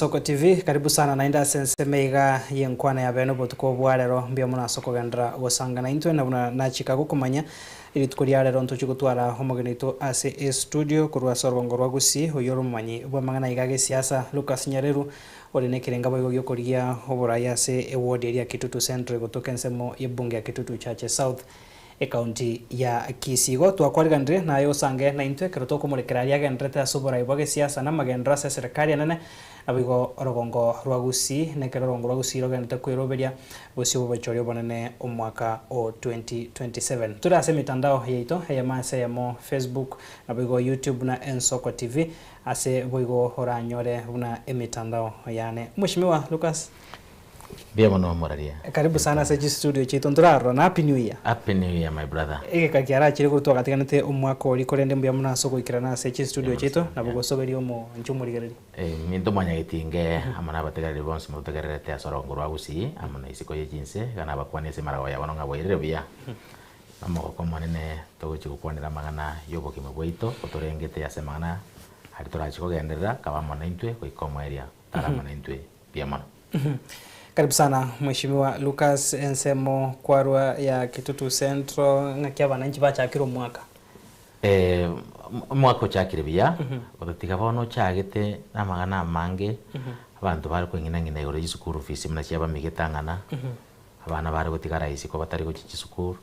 Soko TV, karibu sana naende ase ensemo iga y'enkwana ya bene obotuko bwa rero. Mbuya mono ase okogenderera gosanga naintwe na buna nachika gokomanya rituko ria rero ntochie gotwara omogeni oito ase estudio korwa ase orogongo rwa Gusii oyio ore omomanyi bw'amang'ana iga gesiasa Lucas Nyareru ore nekerenga boigo giokorigia oborai ase eward eria ya Kitutu Central egotoka ensemo y'ebunge ya Kitutu Chache South Ekaunti ya Kisii. Igo twakwariganire naye osange naintwe ekero tokomorekera aria agenderete ase oborai bwa gesiasa na amagenderero ase eserekari enene, naboigo orogongo rwa Gusii na ekero orogongo rwa Gusii rogenderete kweroberia bosio bw'obochori obonene omwaka o 2027. Tore ase emetandao yaito eyemo ase eyemo Facebook naboigo YouTube na Ensoko TV ase boigo oranyore buna emetandao yane. Mweshimiwa Lucas. Mbuya mono moraria. Karibu sana ase chistudio chiaito ntorarora na happy new year. Happy new year my brother. Egeka kiarachire korwa twagatiganete omwaka oria korende mbuya mono ase ogoikerana ase chistudio chiaito nabo gosoberia omonche omorigereria. Minto mwanyagetinge amo nabategereri bonsi mototegererete ase orogongo rwa Gusii amo na isiko ye chinse iga nabakwanie ase emarago ya bono ng'a bwairire buya. Nomogoko omonene togochia gokwanera amang'ana y'obogima bwaito otorengete ase amang'ana aria torachi kogenderera kaba amo naintwe goika omoerio tara amo naintwe Mbuya mono. Karibu sana Mheshimiwa Lucas ensemo kwarwa ya Kitutu Central ng'aki abananchi bachakire omwaka? Eh, omwaka ochakire buya, gotatiga bono ochagete namang'ana amange, abanto bare koing'inang'ina igoro ye chisukuru fees buna chiabamigete ang'ana, abana bare gotigara isiko batari gochia chisukuru,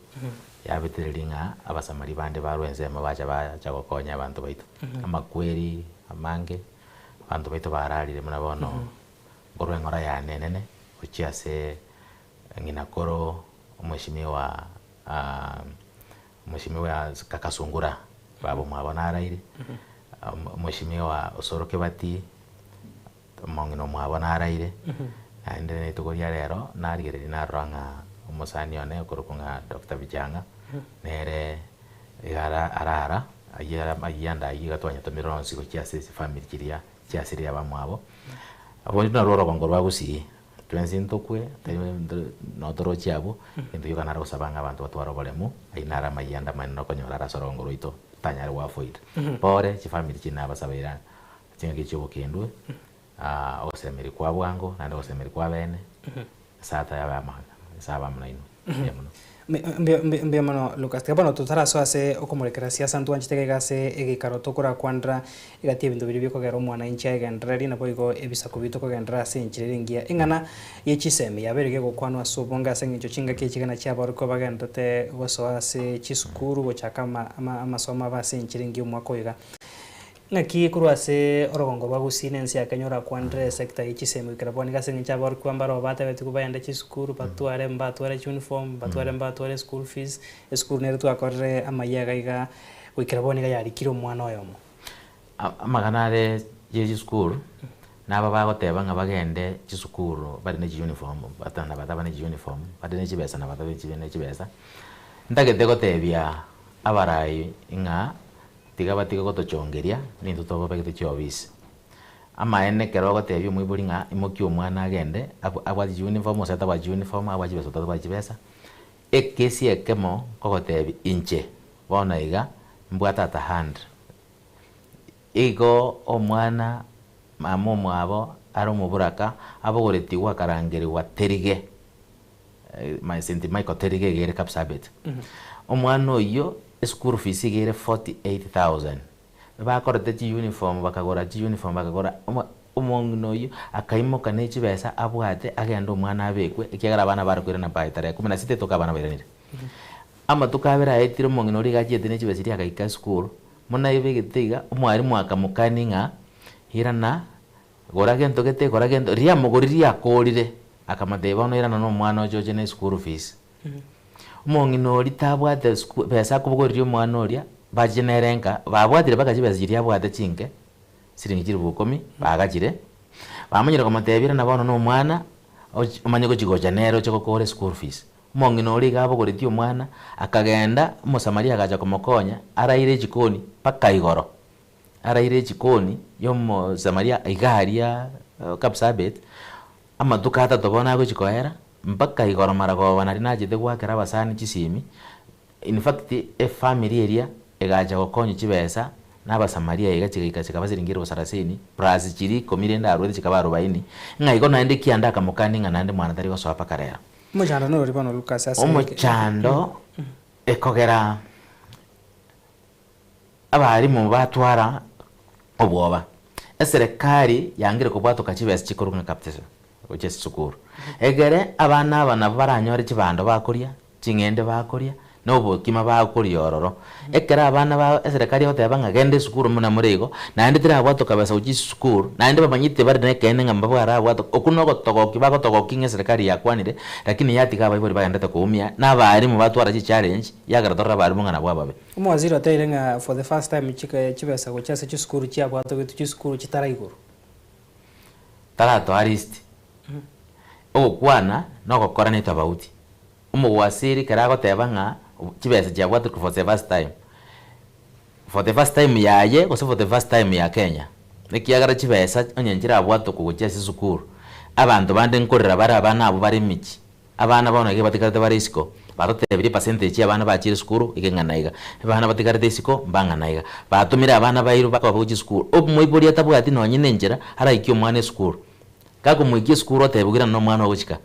yabetereria ng'a abasamari bande barwa ensemo bacha bacha gokonya abanto baito. Amakweri amange, abanto baito bararire buna bono Nkorwa eng'ora yane enene gochia ase ng'ina koro omweshimiwa omweshimiwa Kaka Sungura baba omwabo naraire, omweshimiwa Osoro Kebati omong'ina omwabo naraire, naende rituko ria rero narigereria narora ng'a omosani one okorokwa ng'a Doctor Bichang'a nere iga arara ayio ayio ande ayio iga twanyatomire onsi gochia ase chifamiri chiria. Chiasirire abamwabo, abwo narwo orogongo rwa Gusii, twensi ntokwe, tari noo torochie abwo, egento gioka nare gosaba ng'a abanto batware oboremu, ayio naro amayia ande amanene okonyora are ase orogongo rwaito, totanyare goafoid. Pore, chifamiri chinde nabasabeire chingaki chia obokendwe, ogosemeria kwa bwango, naende ogosemeria kwa bene, Nyasae atayabe amang'ana, Nyasae abe amo nainwe. Mbuya mono. Mbuya mono Lucas. Tiga bono totarasoa ase okomorekera siasa ntwanchete iga iga ase egeikaro tokorakwanera egati y'ebinto biria bikogera omwananchi aegendererie naboigo ebisaku biito kogenderera ase enchera ere engiya. Eng'ana ye chisemi yabeire gegokwanwa ase obonge ase eng'encho chingaki echi gana chiaborokigwa bagenderete gosoa ase chisukuru gochaka amasomo abo ase enchera engiya omwaka oyo iga. Ng'aki korwa ase orogongo rwa Gusii na ense ya Kenya orakwanere esector ye chisemi goikera bono iga ase eng'encho aborokigwa mbaro batebetigwe bagende chisukuru batware mbatware chiuniform batware mbatware school fees, esukuru nere twakorire amayia iga iga goikera bono iga yarikire omwana oyomo. Amang'ana are ye chisukuru, naba bagoteba ng'a bagende chisukuru bare ne chiuniform bata na bataba ne chiuniform, bande ne chibesa na batabe ne chibesa, ntagete gotebia abarai ng'a Tiga batige gotochongeria, nintwe tobabegete chiofisi. Amaene ekero ogotebia omoibori ng'a imokia omwana agende, abwate chiuniform gose atabwati chiuniform, abwate chibesa gose tatabwati chibesa, ekesi ekemo nkogotebia inche bono iga mbwate at hand. Igo omwana mama omwabo are omoburaka abogoretigwe akarangerigwa terige, St Michael terige iga ere Kapsabet. Omwana oyio eschool fees iga ere 48,000. Bakorete chiuniform bakagora chiuniform bakagora, omong'ina oyio akaimoka ne chibesa abwate agende omwana abekwe ekiagera abana bare koirana by tarehe kumi na sita etoka abana bairanire. Amatuko abere aetire omong'ina oria iga achiete ne chibesa chiria agaika esukuru, buna aebegete iga, omwalimu akamokania ng'a irana Gora gento gete, gora gento, riamogori riakoorire, akamotebia, Bono irana nomwana oche oche ne school fees. Omong'ina oria tabwate sku besa akobogoreria omwana oria, bachiche nere nka, babwatire mpaka chibesa chiria abwate chinke, siringi chilifu ikomi, bagachire, bamanyire komotebia irana bono na omwana, och omanye gochi gocha nere oche gokora eschool fees. Omong'ina oria iga abogoretie omwana, akagenda, omosamaria agacha komokonya, araire echikoni mpaka igoro. Araire echikoni y'Omosamaria iga aria Kapsabet, amatuko atato bono agochia koera, mpaka igoro maragoba nario nachete goakera abasani chisimi, in fact efamiri eria egacha gokonywa chibesa. na Abasamaria iga chigaika chikaba siringi elifu sarasini, plus chiria ikomi rende arwete chikaba arobaini, ng'a igo naende ekianda akamokania ng'a naende mwana tari gosoa mpaka rero. Omochando norori bono Lucas ase Omochando ekogera abalimu batwara obwoba, eserekari yangire kobwatoka chibesa chikorwa ng'a capitation gochia ase chisukuru, egere abana aba nabo baranyore chibando bakoria, ching'ende bakoria, na obokima bakoria ororo. Ekero abana ba eserekari egoteba ng'a genda esukuru buna more igo, naende terabwatoka besa gochia chisukuru, naende bamanyete bare na ekeene ng'a mbabarabwatoka, okwo na ogotogokia bagotogokia ng'a eserekari yakwanire, lakini yatiga abaibori bagendete koumia, na abalimu batwara chichallenge, yagera torore abalimu ng'a nabwo ababe. Omowaziri oteire ng'a for the first time chike chibesa gochia ase chisukuru chiabwatogetwe chisukuru chitara igoro. Taratoa list. Ogokwana na ogokora ne tofauti. Omowaziri ekero agoteba ng'a chibesa chiabwatokire for the first time, for the first time yaye gose for the first time ya Kenya, ekiagera chibesa onye nchirabwatokwa gochia ase esukuru, abanto bande nkorera bare abana abwo bare emichi. Abana bono iga batigarete bare isiko, batotebirie epercentage ya abana bachire esukuru iga eng'ana iga, abana batigarete isiko mbang'ana iga. Batomire abana bairwe bakoba gochia esukuru, omoibori atabwati nonye na enchera araikie omwana esukuru. Gakomoikia esukuru otebiwa irana na omwana ogochika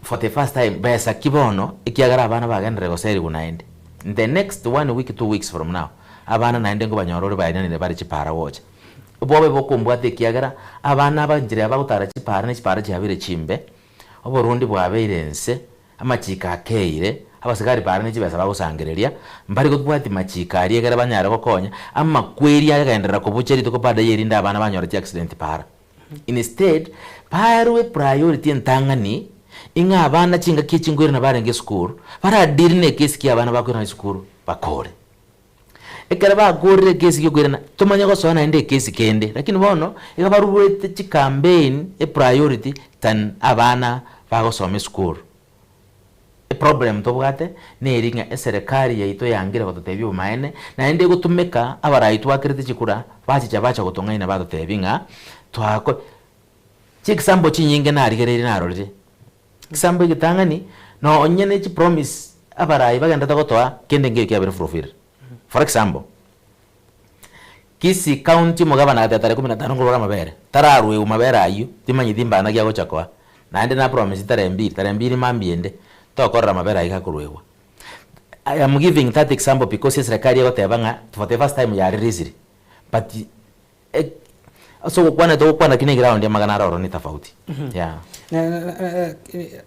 for the first time besa ki bono ekiagera abana bagenderere goserigwa naende. In the next one week two weeks from now, abana naende nkobanyora ore baenanire bare chipara gocha. Obobe bokombwata ekiagera abana aba enchera ya bagotara chipara ne chipara chiabeire chimbe, Oborundi bwabeire ense, amachiiko akeire, abasigari bare ne chibesa bagosangereria, mbari gotbwati machiiko aria egere banyare gokonya, amakweri agenderera kobucha rituko baadaye erinde abana banyore chiaccident para. Instead, baerwe priority entang'ani ing'a abana chingaki echi nkoirana barenge esukuru, bara deal na ekesi kia abana bakoirana esukuru bakore. Ekero bakorire ekesi giokoirana, tomanye gosoa naende ekesi kende, lakini bono iga baruete chicampaign epriority than abana bagosoma esukuru. Eproblem tobwate neri ng'a eserekari yaito yangire gototebia obomaene, naende egotumeka abarai twakerete chikura bachicha bacha gotong'aina batotebia ng'a twako chiexample chinyinge narigereirie narorire. Ekisambo egetang'ani, nonye ne chipromise abarai bagenderete gotoa kende nkeiyo kiabere fulfilled. For example, Kisii county omogabana agateba tarehe kumi na tano nkorwara amabere, tararwegwa mabere ayio, timanyeti mbana ki agocha koa. Naende na promise tarehe mbiri, tarehe mbiri mambia ende, tokorora amabere ayio gakorwegwa. I am giving that example because eserekari egoteba ng'a for the first time ya releasiri, but Ase ogokwana togokwana lakini eground amagana aro oro ne tofauti yeah.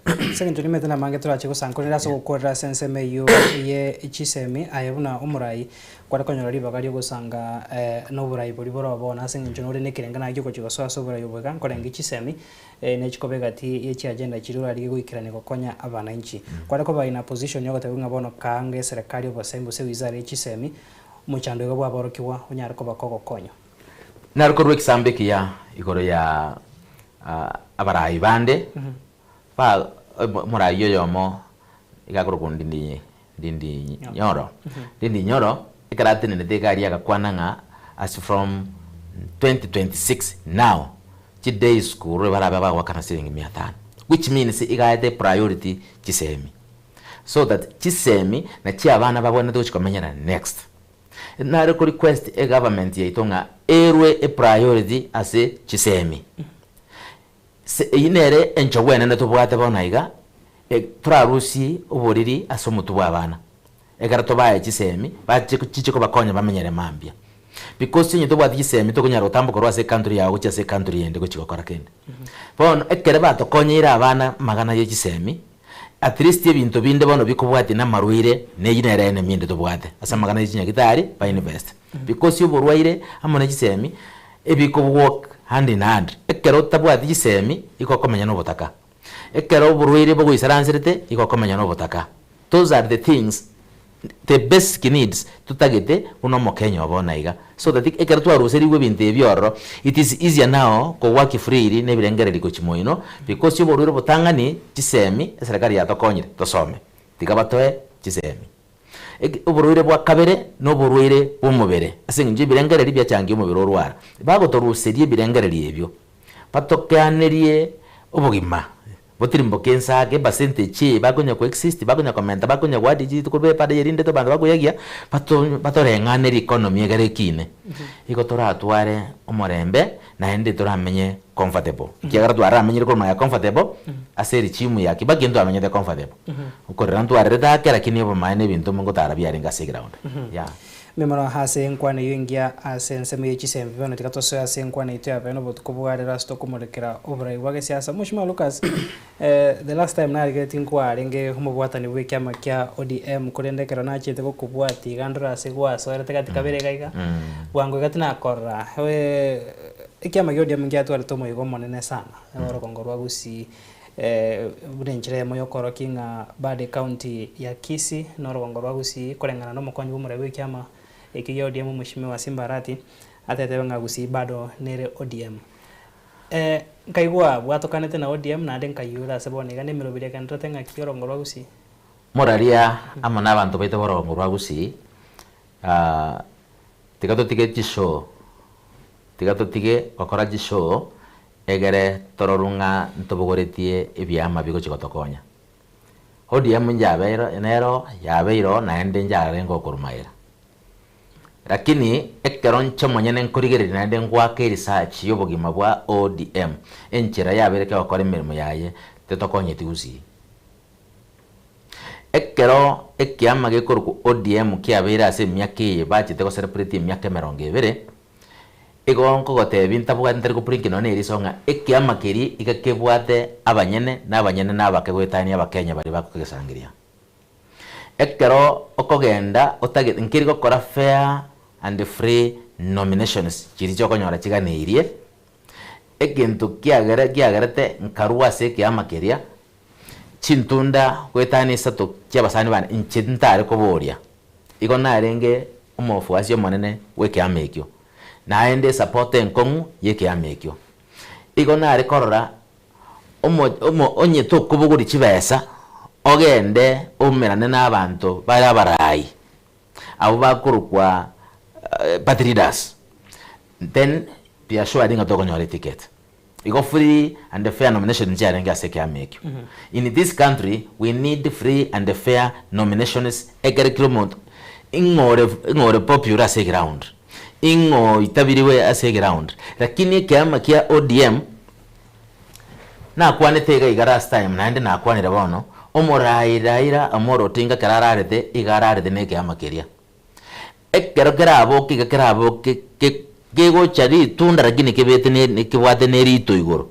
Ase eng'encho nimanyete namange torache gosankorera ase ogokorera ase ensemo eyio ye chisemi aye buna omorai kware konyora ribaga riogosanga na oborai boria bore bono ase eng'encho nore na ekerenga naye giogochia gosoa ase oborai obo iga nkorenge chisemi ne chikoba egati ye chiagenda chiria orarigie goikerania gokonya abananchi. Kware koba in a position yogoteba ng'a bono kaanga eserekari obosemi gose wizara ye chisemi Omochando iga bw'aborokigwa onyare koba kogokonywa. Nare korwa ekisambo ekiya igoro ya abarai bande, ba omorai oyomo iga akorokwa Ndindi Ndindi Nyoro, Ndindi Nyoro ekero atenenete iga aria agakwana ng'a as from 2026 now chiday school barabe bagoakana siringi mia tano, which means iga aete priority chisemi. So that chisemi nachio abana babwenerete gochia komenyera next. Nare ko request e government yaito ng'a erwe e priority ase chisemi. Se eyio nere enchogu enene tobwate bono iga, torarusie oboriri ase omotwe bwa abana, ekero tobae chisemi bache chiche kobakonya bamenyere mambia. Because onye tobwati chisemi tokonyara gotamboka korwa ase ecountry yago gochia ase ecountry ende gochia gokora kende. Bono ekere batokonyeire abana amagana ye chisemi, At least ebinto binde bono bikobwatia namarwaire neyio nere enemy ende tobwate ase amagana ye chinyagitari ba invest because oborwaire amo ne chisemi ebiko work hand in hand ekero otabwati chisemi igo okomenya na obotaka ekero oborwaire bogoisaranserete igo okomenya na obotaka those are the things the basic needs totagete buna omokenya obo bono iga so that ekero twaruserigwe ebinto ebi ororo it is easier now kogoaki freely na ebirengererio gochia moino because oborwaire obotang'ani chisemi eserekari yatokonyire tosome tiga batoe chisemi. Eke oborwaire bwa kabere na oborwaire bwa omobere ase eng'encho ebirengererio biachangia omobere orwara bagotoruseria ebirengererio ebio batokeanerie obogima. Botirimboke inse ake, epercentage eye bakonya ko exist, bakonya komenta, bakonya goadd rituko ribe erinde abanto bakoyagia, bato batoreng'anerie economy egere ekine. Igo toratware omorembe, naende toramenye comfortable, ekiagera twaramenyire korwa maya comfortable, ase eregimu ya Kibaki ntwamenyete comfortable. Okorera ntwarerete ake lakini obomaene ebinto ngotara biarenge ase eground, yeah. Mimoro ase enkwana eyio engiya ase ensemo ye chisembe. Bono tiga tosoe ase enkwana yaito ya bene obotuko bwa rero ase tokomorekera oborai bwa gesiasa. Mweshimiwa Lucas, the last time narigeretie nkwarenge omobwatani bwe ekiama kia ODM korende ekero nachete gokobwatia iga ndore ase gwasoerete gati kabere iga iga, bwango iga tinakorora. Ekiama kia ODM ngiatwarete omoigo omonene sana, orogongo rwa Gusii. Buna enchera eyemo y'okorokia ng'a bado ecounty ya Kisii na orogongo rwa Gusii koreng'ana na omokonyi bw'omorai bw'ekiama ekio gia ODM Mweshimiwa Simba Arati atetebe ng'a Gusii bado nere ODM. Nkaigwa bwatokanete na ODM naende nkayura ase bono iga nemeroberi egendererete ng'aki orogongo rwa Gusii. Moraria amo nabanto baito b'orogongo rwa Gusii, tiga totige chishow, tiga totige gokora chishow Egere tororwe ng'a ntobogoretie ebiama bigochia gotokonya. ODM njabeire nero yabeire oo naende njarenge okorumaera. Lakini ekero inche omonyene nkorigereria naende ngoaka eresearch y'obogima bwa ODM, enchera yabeire kegokora emeremo yaye tetokonyeti gusii. Ekero ekiama gekorokwa ODM kiabeire ase emiaka eye bachete go celebrate emiaka emerongo ebere, Igo nkogotebia ntabwati ntari gopurinki nonya neriso ng'a ekiama keria iga kebwate abanyene, na abanyene nabake goetania abakenya baria bakogesangeria. Ekero okogenda otagete nkeri gokora fair and free nominations chiria chiokonyora chiganeirie, egento kiagere kiagerete nkarwa ase ekiama keria, chintunda goetania isato chia abasani bane inche ntare koboria. Igo narenge omofuasi omonene bw'ekeama ekio, naende esapota enkong'u y'ekeama ekio. Igo nare korora omo omo onye tokobogoria chibesa ogende oumerane na abanto bare abarai, abwo bakorokwa party leaders, then be assured ng'a tokonyora eticket. Igo free and fair nomination nchiarenge ase ekeama ekio. In this country we need free and fair nominations ekere kera omonto ing'o ore ing'o ore popular ase eground, ing'o oitabiriwe ase eground. Lakini ekeama kia ODM nakwanete iga iga last time naende nakwanire bono, omorai Raila Amolo Odinga ekero ararete iga ararete na ekeama keria. Ekero keraboke iga keraboke ke kegocha ritunda lakini kebete ne kebwate ne rito igoro.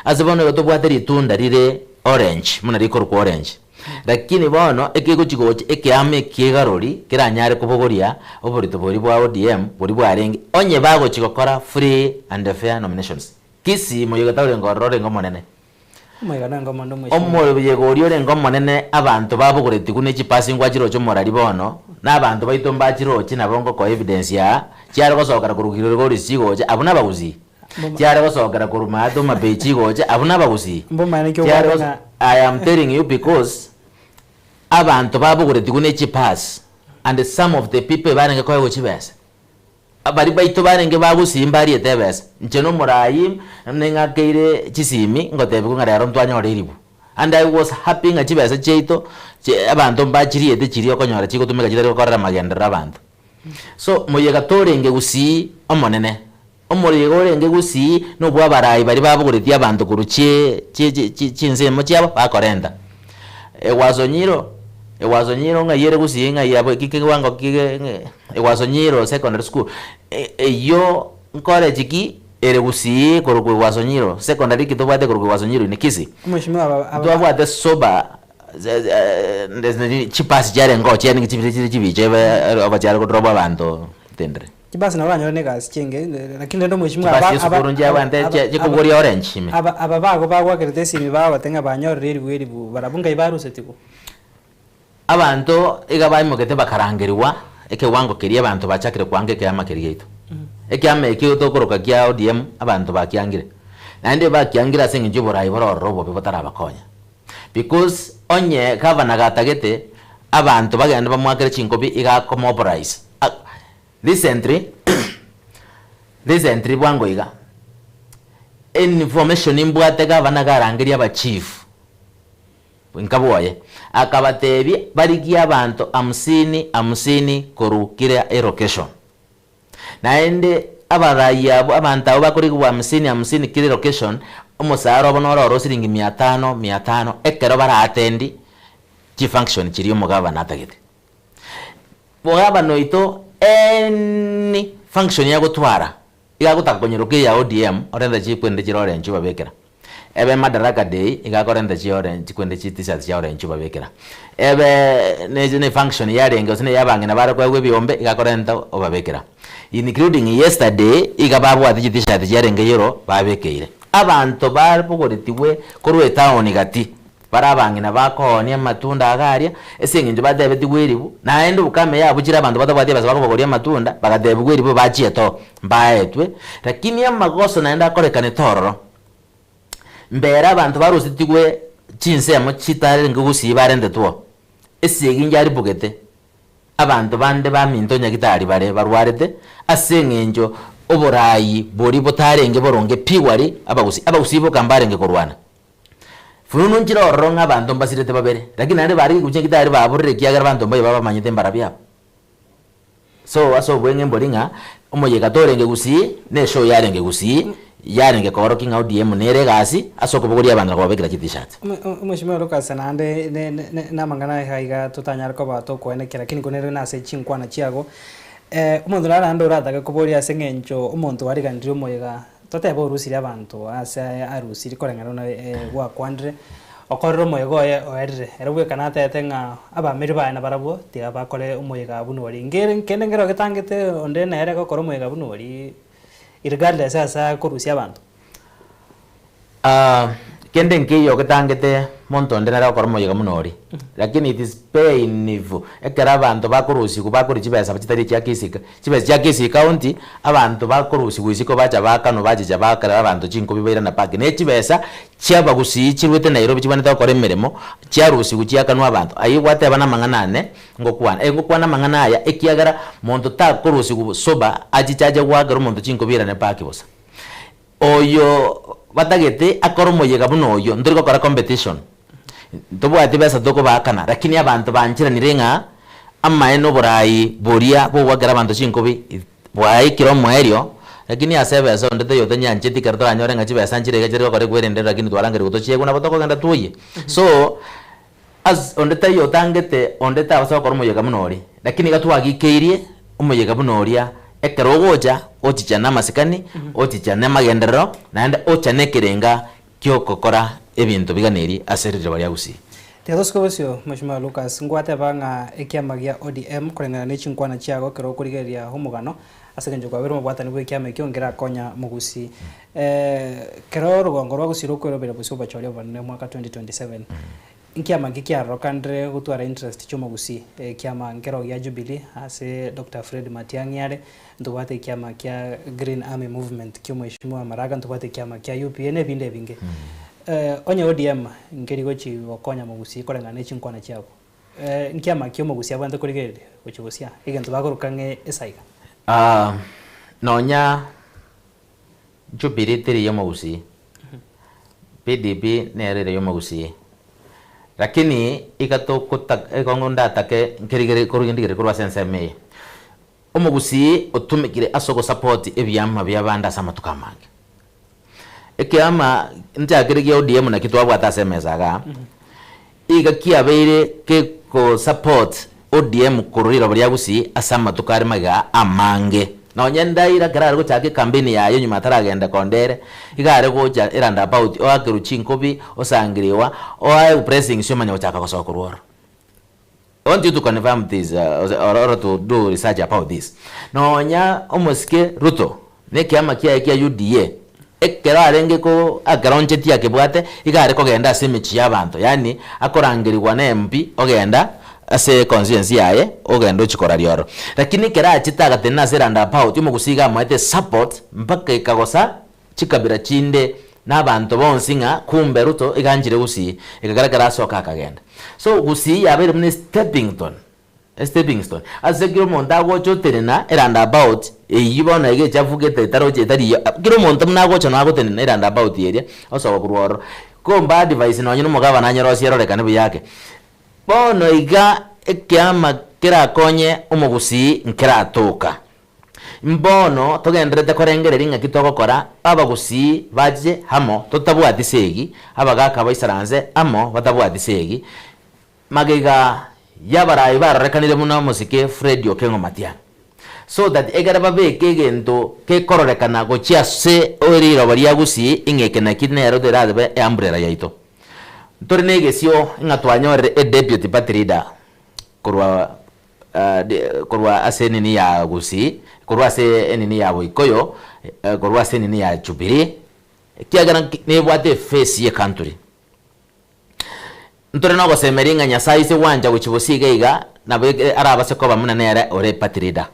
Ase bono igo tobwate ritunda rire orange buna rikorokwa orange, lakini bono ekegochi gocha ekeama eki'egarori keranyare kobogoria oborito boria bwa ODM boria bwarenge onye bagochi gokora free and fair nominations. Kisii moyega tarenge ororo orenge omonene. Omoyega nenge omonene omweshimiwa. Omoyega oria orenge omonene abanto babogoretigwe ne chipasi ngwachiroche omorari bono, na abanto baito mbachiroche nabo ngokoa evidence aa, chiare gosokera korwa Kilgoris chigocha, abwo nabagusii. Chiare gosokera korwa maate Homa-Bay chigocha, abwo nabagusii. Mbomanye naki Chiare obwate gos ng'a I am telling you because abanto babogoretigwe ne chipasi and some of the people ebarenge koegwa chibesa. Baria baito barenge bagusii mbariete ebesa, inche nomoraai ning'akeire chisimi ngotebigwa ng'a rero ntwanyora eribu. And I was happy ng'a chibesa chiaito chi abanto mbachiriete chiria okonyora chigotumeka chitari gokorera amagenderero abanto. So moyega torenge gusii omonene, omoyega orenge gusii nobwa abarai baria babogoretie abanto korwa chie chie chi chinsemo chiabo bakorenta. Egwaso nyiro, egwaso nyiro ng'ai ere gusii ng'ai abwo eki kewango ki Egwaso Nyiro Secondary School, eyio nkorechi ki ere gusii korokwa Egwaso Nyiro Secondary ki tobwate korokwa Egwaso Nyiro ime Kisii. Omweshimiwa aba aba Ntwabwate sober chibasi chiarenge oo chiarenge chibire chire chibicha ebe obachiare godrop abanto tendere. Chibasi nabo oranyore na egasi chienge lakini rende omweshimiwa Chibasi aba chia esukuru aba nchiabwate aba chia aba chikobogoria orange ime. aba aba bago bagwakerete esimi bagote ng'a banyorire eribu eribu barabwo ngai barusetigwe. Abanto iga baimogete bakarangerigwa ekewango keria abanto bachakire koanga ekeama keria giaito. Ekeama ekio tokoroka kia ODM abanto bakiangire. Naende bakiangire ase eng'encho y'oborai bore ororo obobe botarabakonya. Because onye gavana gatagete abanto bagende bamoakere chinkobi iga ako mobilize. Recently, recently bwango iga, information mbwate gavana garangeria abachief. Nka bwoye. Akabatebia barigie abanto hamsini hamsini korwa kera elocation. Naende abarai abwo, abanto abwo bakorigigwa hamsini hamsini kera elocation, omosara obo noro oro siringi mia tano mia tano ekero bara attend chifunction chiria omogabana atagete. Mogabana oito any function agotwara, iga agotaka konyeroka eya ODM, orente chikwende chire orange obabekera. Ebe Madaraka Day, iga akorenta chi orange chikwende chi t-shirts chia orange obabekera. Ebe ne ne function yarenge gose na eya abang'ina bare koegwa ebiombe, iga akorenta obabekera. Including yesterday, iga babwate chi t-shirt chiarenge yellow babekeire. Abanto babogoretigwe korwa etown gati, Bare abang'ina bakoonia amatunda iga aria, ase engencho batebetigwe eribu, naende obokame yabuchire abanto batabwati ebesa bakobogoria amatunda, bagatebigwa eribu bachiete oo, mbaetwe, lakini amagoso naende akorekanete ororo. Mbere abanto barusetigwe chinsemo chitarenge gusii barentetwe oo, esegi njaribogete, abanto bande baminto nyagitari bare barwarete, ase eng'encho oborayi boria botarenge boronge pi gwari abagusii, abagusii boka mbarenge korwana. Fununu nchire ororo ng'a abanto mbasirete babere, lakini naende bare gegucha gitari baborire ekiagera abanto mbaye babamanyete mbarabio aba. So ase obweng'e mbori ng'a omoyega torenge gusii, na eshow yarenge gusii, yarenge koorokia ng'a ODM nere egasi ase okobogoria abanto na kobabekera chi t-shirts. Omweshimiwa Lucas naende ne- ne- namang'ana aya iga totanyare koba tokoenekia lakini korende nase chinkwana chiago, omonto nare naende oratake koboria ase eng'encho omonto oariganirie omoyega Totebe orusirie abanto aase aye arusirie koreng'ana buna gwakwanire, okorire omoyega oye oerire. Ere bweka natebete ng'a abamiri baye nabarabwo tiga bakore omoyega buna oria. Nkere kende nkero getangete onde nere gokora omoyega buna oria irregardless ase akorusia abanto. Kende nkeiyo getangete monto onde nere gokora omoyega buna oria, lakini it is painful ekero abanto bakorusigwa bakoria chibesa chitari echia kisii Chibesa chia Kisii County, abanto bakorusigwa isiko bacha baakanwa bachicha bakerera abanto chinkobi bairana park. Ne chibesa chiabagusii chiruete Nairobi chibwenerete gokora emeremo, chiarusigwa chiakanwa abanto. Ayio gwateba namang'ana ane ngokwana. Eh ngokwana amang'ana aya ekiagera monto takorusigwa sober achiche ache goakera omonto chinkobi airane park bosa. Oyo batagete akore omoyega buna oyio, ntori gokora competition, ntobwati besa tokobaakana, lakini abanto bancheranire ng'a amaene oborai boria bogwakera abanto chinkobi bwaikire omoerio, lakini ase ebesa onde taiyo otanyancheti ekero toranyore ng'a chibesa nchire iga chitari gokora ekwerende lakini twarangerigwe tochiegwe nabo tokogenda twoyie. So, as onde taiyo otangete onde tabasa gokora omoyega buna oria, lakini iga twagikeirie omoyega buna oria ekero ogocha, ochicha na amasikani, ochicha na amagenderero, naende ocha na ekerenga ki'ogokora ebinto biganeiri ase riroba ria Gusii. Tiga tosuke bosio, Mweshimiwa Lucas, ngwateba ng'a ekiama gia ODM koreng'ana ne chinkwana chiago ekero okorigereria omogano, ase engencho kwabeire omobwatani bw'ekiama ekio nkerakonya mogusii. Kero orogongo rwa Gusii rokwerobera bosio obochori obonene omwaka 2027, nkiama nki kiarokanire gotwara interest chi'omogusii? Ekiama nkero gia Jubilee ase Doctor Fred Matiang'i are, ntobwate ekiama kia Green Army Movement kia omweshimiwa Maraga, ntobwate ekiama kia UPA na ebinde ebinge. Onye ODM nkeri gochi gokonya mogusii koreng'ana ne chinkwana chiabo, nkiama ki omogusii abwenerete korigereria gochia gosia egento bakoroka ng'a esaiga? Nonya Jubilee teri y'omogusii, PDP nero ere y'omogusii, lakini iga togotaka igo ndatake nkerigere korwa ndigere korwa ase ensemo eye. Omogusii otumekire ase ogosupport ebiama biabande ase amatuko amange. Ekiama nchakere gia ODM nakio twabwate ase emesa igaa, iga kiabeire kegosupport ODM korwa riroba ria Gusii ase amatuko are magega amange. Nonye Raila ekero are gochaka ecampaign yaye nyuma ataragenda konde ere, iga are gocha eroundabout oakerwe chinkobi, osangiriwa, oae blessings omanye gochaka gosoka korwa ororo. I want you to confirm this or or to do research about this. Nonya omosike Ruto na ekiama kiaye kia UDA ekero arenge ko akeronchetie akebwate iga are kogenda ase emechie ya abanto yaani akorangerigwa na MP ogenda ase econstituency yaye ogenda ochia koraria ororo. Lakini ekero achete agatenena ase roundabout omogusii iga amoete esupport mpaka ekagosa chikabira chinde na abanto bonsi ng'a kumbe Ruto iga anchire Gusii, ekagera ekero asoka akagenda. So Gusii yabeire buna esteppington, estepping stone, ase kera omonto agocha otenena eroundabout eywo bono iga echafugete etaroche etari iyo, kera omonto buna agocha nabo agotenena eroundabout eria, osoka korwa ororo. Komba advice nonye na omogabana anyerosie erorekane buya ake. Bono iga ekiama kerakonye omogusii nkeratoka. Mbono togendererete korengereria ng'aki togokora abagusii bache amo totabwati segi, abagaka baisaranse amo batabwati segi. Magega y'abarai barorekanire buna omosike Fred Okengo Matiang'i. So that ekere babeke egento gekororekana gochia ase riroba ria Gusii ing'a eke naki nero terabe eumbrella yaito. Ntore na egesio ng'a twanyorire e deputy party leader korwa korwa ase enini ya Gusii, korwa ase enini ya Boikoyo, korwa ase enini ya Jubilee, ekiagera nebwate eface ye ecountry. Ntore nogosemeria ng'a Nyasae ise gwancha gochia bosio iga iga, nabo arabase koba buna nere ore eparty leader.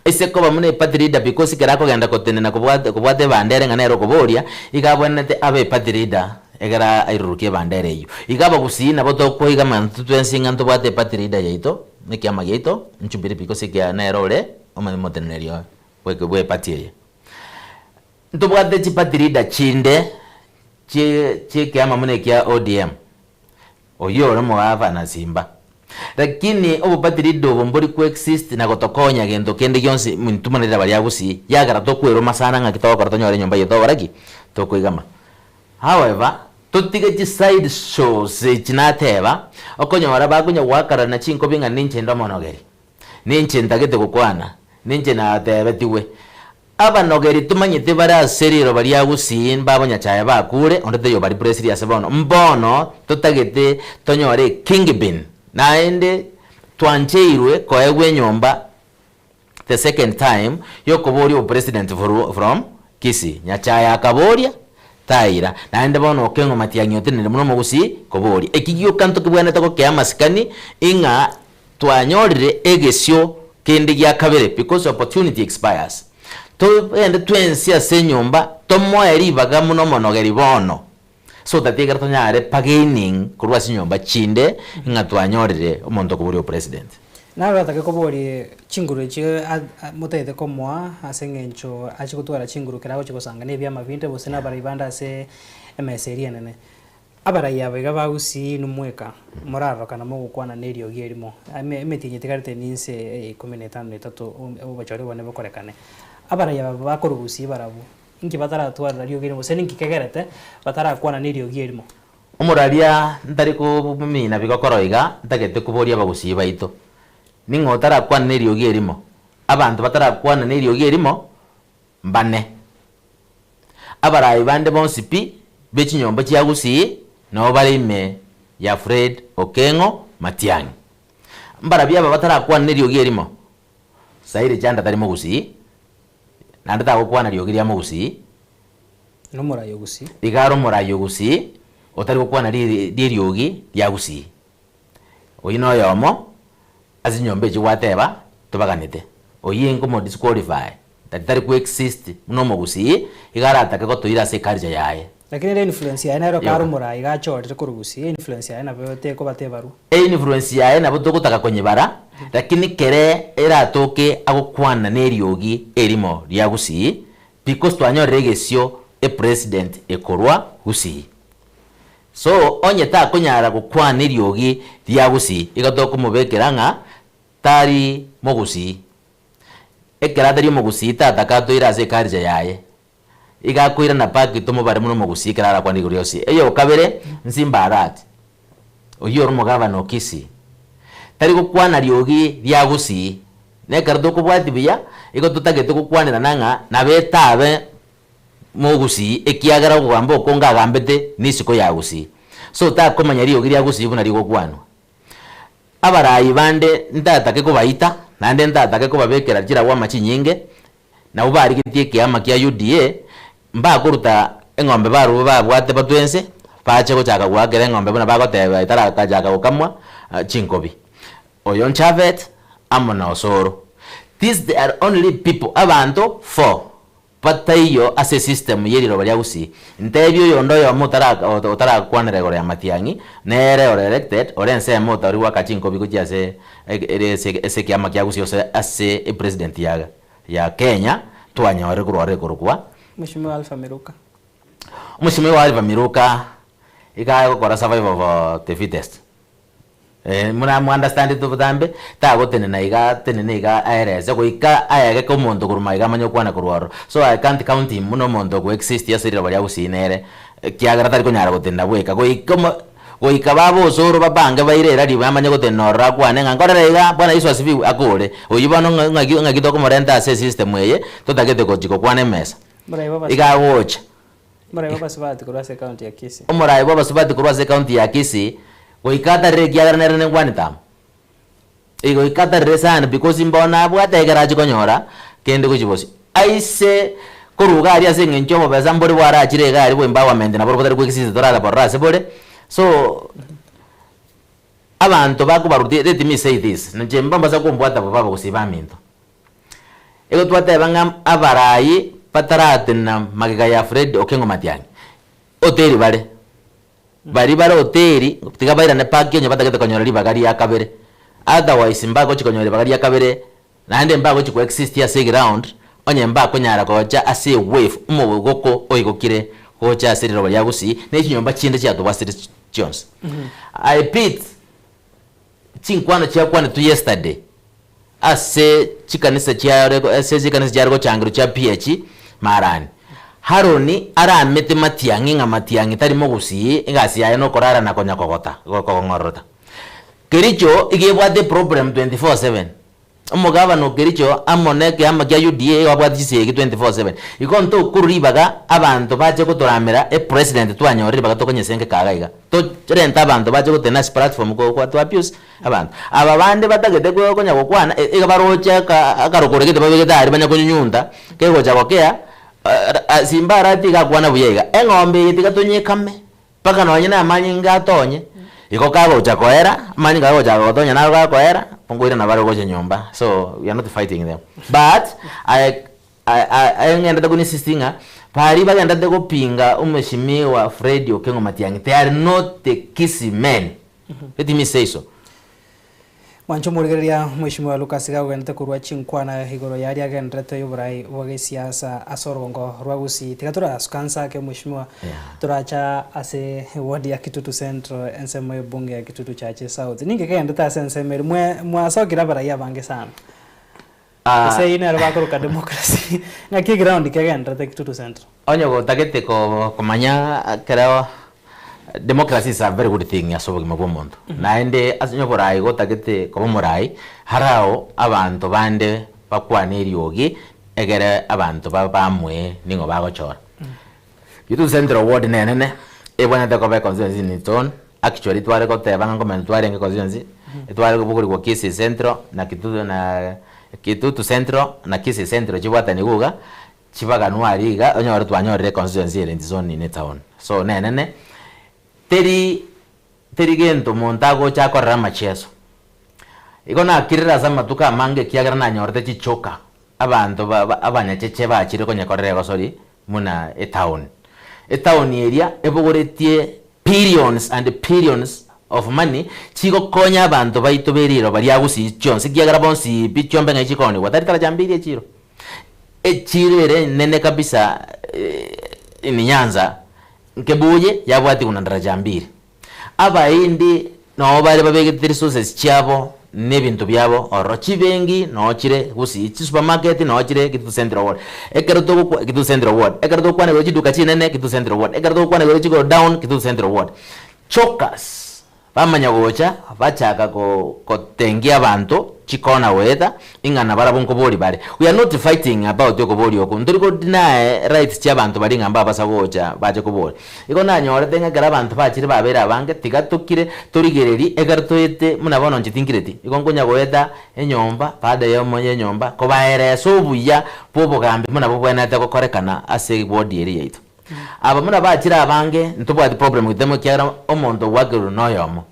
Ase koba buna eparty leader because ekero akogenda gotenena kobwata kobwata ebandera ng'a nere okoboria, iga abwenerete abe eparty leader egere airurukie ebandera eyio. Iga abagusii nabo tokoiga amanto twensi ng'a ntobwate eparty leader yaito, na ekiama giaito, Jubilee because ekia nere ore omoteneneri bwe bwe eparty eye. Ntobwate chiparty leader chinde chie chiekiama buna ekia ODM. Oyio ore omogavana simba. Lakini oboparty leader obo mbori ko exist na gotokonya gento kende gionsi intwe buna riraba ria Gusii, yagera tokweroma sana ng'aki togokora tonyore enyomba eye togokora ki? Tokoigama. However, totige chi side shows echi nateba, okonyora bakonya goakarana chinkobi ng'a ninche inde omonogeri, ninche ntagete gokwana, ninche natebetigwe. Abanogeri tomanyete bare ase riroba ria Gusii mbabonyachae bakure, onde taiyo obaripresirie ase bono. Mbono totagete tonyore ekingpin, naende twancheirwe koegwa enyomba the second time yokoboria obopresident from Kisii. Nyachae akaboria, taira. Naende bono Okeng'o Matiang'i otenenire buna omogusii koboria. Eki gioka ntokebwenerete gokea amasikani ing'a Twanyorire egesio kende gia kabere because opportunity expires. Togende twensi ase enyomba tomoe ribaga buna omonogeri bono so that ekero tonyare bargaining korwa ase chinyomba chinde ng'a twanyorire omonto okoboria opresident. Naro otake koboria chinguru echi motagete komoa ase eng'encho achie gotwara chinguru ekero agochia gosanga na ebiama binde gose na abarai bande ase emesa eria enene. Abarai aba iga ba Gusii inwe mweka morarorokana mogokwana neriogi erimo, emetienyi etigarete ninse eye ikomi na etano na etato obochori obonene bokorekane. Abarai aba bakorwa Gusii barabwo, inki bataratwarera riogi erimo gose ninki kegerete batarakwana neriogi erimo? Omoraria ntari komina bigokoro iga ntagete koboria abagusii baito, ning'o otarakwana neriogi erimo? Abanto batarakwana neriogi erimo mbane. Abarai bande bonsi pi be chinyomba chia Gusii nabo bare ime ya Fred Okeng'o Matiang'i. Mbarabio aba batarakwana neriogi erimo? Sairi Chanda tari mogusii, naende tagokwana riogi ria mogusii. Nomorai o Gusii. Iga are omorai o Gusii otari gokwana riogi ria Gusii. Oyio noyomo ase chinyomba echi gwateba tobaganete. Oyio inkomo disqualify that tari ko exist buna omogusii iga aratake gotoira ase eculture yaye. Lakini ere influence yaye nero kare omorai iga achorire korwa gusii influence yaye nabo tekoba tebarwa. Einfluence yaye nabo togotaka konyebara lakini kere eratoke agokwana neriogi erimo ria gusii because twanyorire egesio epresident ekorwa gusii. So onye takonyara gokwana eriogi ria gusii iga tokomobekera ng'a tari mogusii. Ekero atari omogusii tataka atoire ase eculture yaye. Iga akoirana back tomobare buna omogusii ekero arakwane igoro ria gusii. Eyokabere Nsimba Arati, oyio ore omogavana o Kisii, tari gokwana riogi ria gusii. Nekero tokobwatia buya, igo totagete gokwanerana ng'a nabo etabe mogusii ekiagera okogamba okonge agambete nisiko ya gusii. So takomanya riogi ria gusii buna rigokwanwa. Abarai bande ntatake kobaita, naende ntatake kobabekera chiragwama chinyinge, nabwo barigetie ekiama kia UDA, mbakoruta eng'ombe barobwo babwate batwe ense, bache gochaka goakera eng'ombe buna bagoteba etarakachaka gokamwa chinkobi. Oyo Nchavet amo na Osoro. These they are only people, abanto four. Bataiyo ase esystem ye riroba ria Gusii. Ntebie oyonde oyomo otarakwanera igoro ya Matiang'i, nere ore elected, ore ensemo otari goaka chinkobi gochia ase ase ekiama kia Gusii gose ase epresident ya ya Kenya, twanyorire korwa ororo ekorokwa. Mweshimiwa Alpha Miruka. Omosimei wa Oliver Miruka iga agokora survival of the fittest. Eh, muna mu understand tu botambe, tagotenena iga atenene iga aerese goika aegeke omonto korwa magega amanye gokwana korwa ororo. So I can't count him buna omonto ogo exist ase riroba ria gusii nere, ekiagera tari konyara gotenena bweka. Goika omo goika babe osoro babange baire erari bamanye gotenena ororo akwane ng'a nkorere iga, bwana Yeso asifiwe, akore. Oyio bono ng'a ng'aki ng'aki tokomorenta ase esystem eye, totagete gochi gokwana emesa. Morai bw'abas Iga agocha. Morai bw'abasubati korwa ase ecounty ya Kisii. Omorai bw'abasubati korwa ase ecounty ya Kisii, goika atarire ekiagera nere nengwani tama. Eh goika atarire sana because mbono abwate ekero achia konyora kende gochia bosio. Aise korwa iga aria ase eng'encho obobesa mbore bwarachire iga aria bwa empowerment nabo botari koexist toraraborora ase bore, so abanto bakobarutia let me say this, inche mbambasa kombwata bobe abagusii baminto. Igo twateba ng'a abarai bataratenena magega ya Fred Okengo Matiang'i, hoteli bare, baria bare hoteli tiga bairane park onye batagete konyora ribaga ria kabere, otherwise mbagochi konyora ribaga ria kabere naende mbagochi ko exist ase eground onye mbakonyara gocha ase ewave omogoko oigokire gocha ase riroba ria Gusii na echinyomba chinde chiatobwasire chionsi. I repeat, Chinkwano chiakwanetwe yesterday ase chikanisa chiare ase chikanisa chiare gochangerwa chia PH marani. Haroni aramete matiang'i ng'a matiang'i tari mogusii egasi yaye nokorara na konya kogota kong'ororota. Kericho iga ebwate eproblem 24/7. Omogabana o Kericho amo nekeama kia UDA igo abwate chisegi 24/7. Igo ntokorwa ribaga abanto bache gotoramera epresident twanyorire ribaga tokonyesengeka iga iga. Torente abanto bache gotenena ase platform ko to abuse abanto. Aba bande batagete konya gokwana iga baroche aka akarokoro gete babegete aria banya konyunyunta, kegocha gokea simba aratiga akwana buya iga, eng'ombe eye tiga tonyekame. Mpaka nonye namanyinga atonye, igo kagocha koera, amanyinga agochaka gotonya naro gakoera, nkoirana bare gocha nyomba, so we are not fighting them. But I I I ng'endete ko insist ng'a baria bagendete gopinga omweshimiwa Fred Okengo Matiang'i, they are not the Kisii men, let me say so. Mwanche omorigereria Mweshimiwa Lucas iga agogenderete korua chinkwana igoro yaria agenderete y'oborai bwa gesiasa ase orogongo rwa Gusii. Tiga torasuka nse ake Mweshimiwa toracha ase ward ya Kitutu Central ensemo y'ebunge ya Kitutu Chache South. Ninki kegenderete ase ensemo eria? Mwe mwasokire abarai abange sana. Gose eyio nero bakoroka democracy. Ng'aki eground kegenderete Kitutu Central? Onye gotagete komanya ekero democracy is a very good thing ase obogima bwa omonto. Naende ase onye oborai gotagete koba omorai, harao abanto bande bakwane eriogi egere abanto baamue ning'o bagochora. Kitutu Central ward nenene, ebwenerete koba econstituency in its own, actually tware goteba ng'a nkomenya twarenge constituency, etware kobogorigwa Kisii Central na Kitutu na Kitutu Central na Kisii Central chibwatanigwe iga, Chibaganwa aria iga onyore twanyorire econstituency ere in its own in its own. So nenene, teri teri gento monto agocha akorere amacheso. Igo nakirire ase amatuko amange ekiagera nanyorete chichoka, abanto ba ba abanyacheche bachire konyekorera egosori buna etown. Etown eria ebogoretie billions and billions of money chigokonya abanto baito be riroba ria Gusii chionsi ekiagera bonsi pi chiombe ng'ai chikoonigwa tari taracha mbiri echiro. Echiro ere enene kabisa in Nyanza nkebuye yabwatigwe na daraja mbiri. Abaindi noo bare babegete resources chiabo na ebinto biabo ororo, chibenki noo chire Gusii, chisupermarket noo chire Kitutu Central Ward. Ekero togokwa Kitutu Central Ward, ekero togokwana igoro chiduka chinene Kitutu Central Ward, ekero togokwana igoro chigodown Kitutu Central Ward. Chokers. Bamanya gocha, bachaka gotengia abanto chikona goeta, ing'a nabarabwo nkoboria bare. We are not fighting about okoboria oko, ntori ko deny rights chia abanto baria ng'a mbabasa gocha bache koboria. Igo nanyorete ng'a ekero abanto bachire babeire abange, tiga tokire torigererie ekero toete buna bono inche tinkireti, igo nkonya goeta enyomba baada ya omoyo enyomba kobaeresa obuya bwa obogambi buna bobwenerete gokorekana ase eward eria yaito. Aba buna bachire abange, ntobwati problem gete ekiagera omonto ogwakerwa noyomo.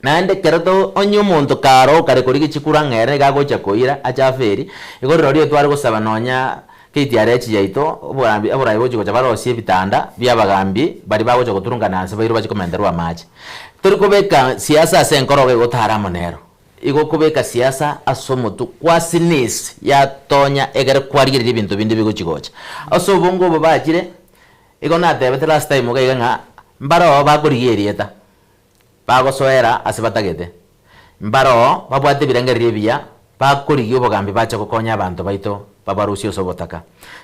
Naende ekero to onye omonto kare okare korigia chikura ng'a ere nigo agocha koira ache aferi, igo rirorio tware gosaba nonya KTRH yaito, obogambi oborai bochia gocha barosie ebitanda bia abagambi baria bagocha goturungana nse bairwe bachie komenterwa amache. Tori kobeka siasa ase enkoro iga egotara amo nero. Igo okobeka siasa ase omotwe kwa sneeze yatonya egere kwarigereria ebinto binde bigochi gocha. Ase obonge obo bachire. Igo natebete last time iga iga ng'a mbaroo bakorigia erieta, bagosoera ase batagete, mbaroo babwate ebirengererio ebiya, bakorigia obogambi bache gokonya abanto baito babarusie ase obotaka,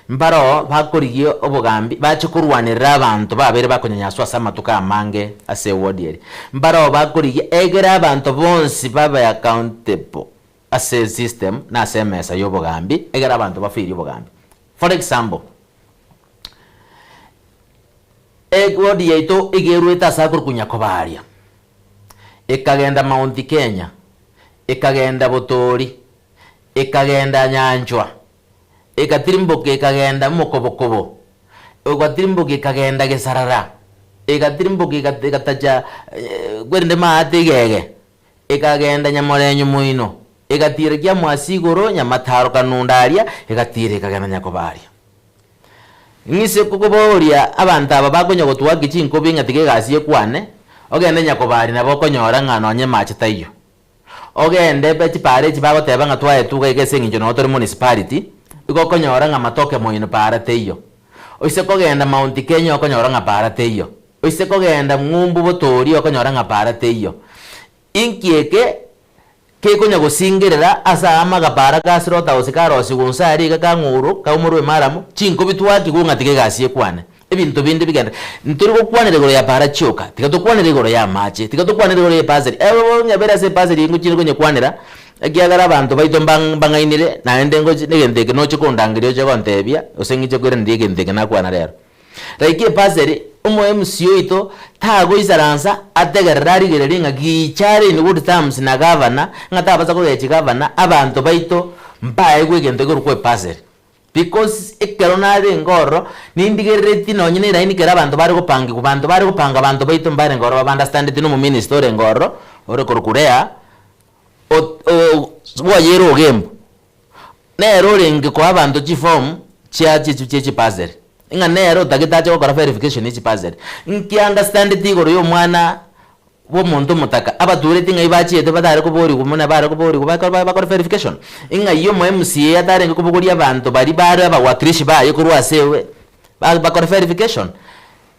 mbaroo bakorigia obogambi bache korwanerera abanto babeire bakonyanyaswa ase amatuko amange ase eward eria, mbaroo bakorigia egere abanto bonsi babe accountable ase esystem na ase emesa ya obogambi egere abanto bafeelie obogambi. For example, eward yaito iga erwete ase akorokwa Nyakobaria, ekagenda Mount Kenya, ekagenda Botori, ekagenda Nyanchwa, egatirimboka ekagenda Mokobokobo, egatirimboka ekagenda Gesarara, egatirimboka egatacha kwerende maate igege. Ekagenda nyamorenyo moino, egatiira kiamwasi igoro nyamataro kanunda aria, egatiira ekagenda nyakoba aria. Ng'ise kokoboria abanto aba bakonya gotwaki chinkobi ng'a tiga egasi ekwane, ogende nyakoba aria nabo okonyora ng'a nonye mache taiyo. Ogende be chipara echi bagoteba ng'a twaetuga iga ase eng'encho noo tore municipality, igo okonyora ng'a matoke moino para teiyo. Oise kogenda Mount Kenya okonyora ng'a para teiyo. Oise kogenda ng'umbu botoorie okonyora ng'a para teiyo. Inki eke kekonya gosingerera ase aama agapara ka slaughterhouse karosigwe onsi aria iga ka ng'uru kaumorwe emaramu, chinkobi twakigwe ng'a tiga egasi ekwane. Ebinto binde bigende. Ntori gokwanera igoro ya para chioka, tiga tokwanere igoro ya amache, tiga tokwanere igoro ya ebasari. Ebo ng'ebere ase ebasari eye ngochire konyekwanera, ekiagera abanto baito mbang'ainire, naende ngochi na egento eke noche kondangeria oche gontebia, gose ng'iche koiraneria egento eke nakwana rero. Like ebasari, omo MC oito tagoisaransa ategerere arigererie ng'a gicha are in good terms na gavana, ng'a tabasa kogechi gavana, abanto baito mbaegwe egento ekerokwa ebasari. Because ekero narenge ororo, nindigereretie nonye na eraini ekero abanto bare gopangigwa, banto bare gopanga abanto baito mbarenge ororo ba understandeti na omominister orenge ororo, ore korokwa Lea, bwayere Ogembo. Nere orenge koa abanto chiform chia chia chibasari, ng'a nere otagete ache gokora verification ye chibasari. Nki understandeti igoro ya omwana bwa omonto omotaka, abatureti ng'ai bachiete batare koborigwa buna bare koborigwa bakore bakore verification? Ng'ai omo MCA atarenge kobogoria abanto baria bare abawakilishi baye korwa ase ewe bakore verification?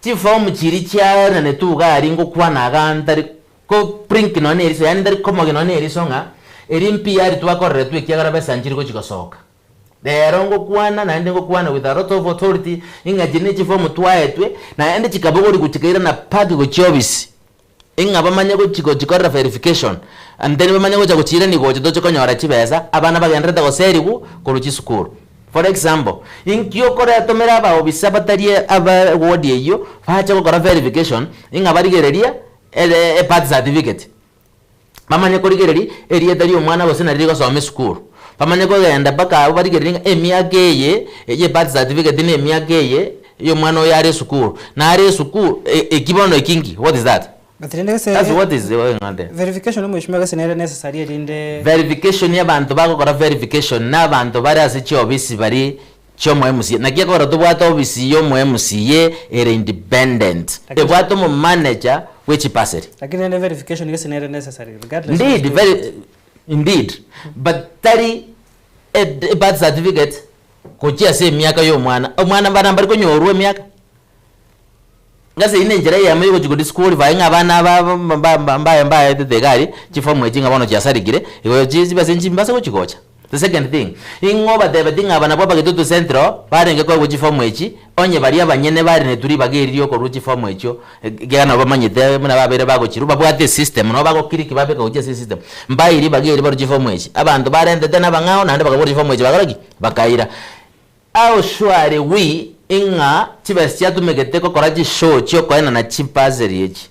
Chiform chiria chiaenanetwe iga aria ngokwana iga ntari ko blink nonya na eriso yaani ntari komogia nonya na eriso ng'a eri mpiari twakoreretwe ekiagera besa nchiri gochi gosoka. Rero ngokwana naende ngokwana with a lot of authority ing'a chiri ne chifomu twaetwe naende chikabogorigwa chikairana back gochia ofisi ing'a bamanye gochi gochikorera verification and then bamanye gocha gochiirania gocha toche konyora chibesa abana bagendererete goserigwa korwa chisukuru. For example, inki okoretomera abaofisa batari aba ward eyio bache gokora verification ing'a barigererie ere ebirth certificate, bamanye korigereria erieta ria omwana gose nari rigosoma esukuru, bamanye kogenda mpaka abwo barigererie ng'a emiaka eye ya ebirth certificate na emiaka eye ya omwana oyo are esukuru, nare esukuru eki bono eki nki? What is that? But rende gese That's what is going on there. verification omweshimiwa gese nere necessary erinde Verification ya abanto bagokora verification na abanto bare ase chiofisi baria Chi'omo MCA. Naki ekogera tobwate ofisi y'omo MCA ere independent, ebwate omo manager bwe chibasari. Lakini rende verification gese nere necessary regardless of Indeed, who's very, doing it. indeed, but tari e birth certificate gochia ase emiaka ya omwana, omwana bana mbari konyorwa emiaka? Ngase eyio nenchera eyemo yogochia ko disqualify ng'a abana aba mba mbaye mbaetete iga aria, chiform echi ng'a bono chiasarigire, igo chi chibesa echi mbase gochi gocha. The second thing, ing'o obatebetie ng'a aba nabwo Abagitutu Central barenge koegwa chiform echi, onye baria abanyene barenetwe ribaga eri riokorwa chiform echio, ekiagera nabo bamanyete buna babeire bagochirwa, babwate esystem, nabo bagokiriki babeka gochia ase esystem, mbae ribaga eri barwe chiform echi. Abanto barentete nabang'ao naende bakabora chiform echi bakora ki? Bakaira. How sure are we ng'a chibesa chiatumegete gokora chishow chiokoenana chibasari echi,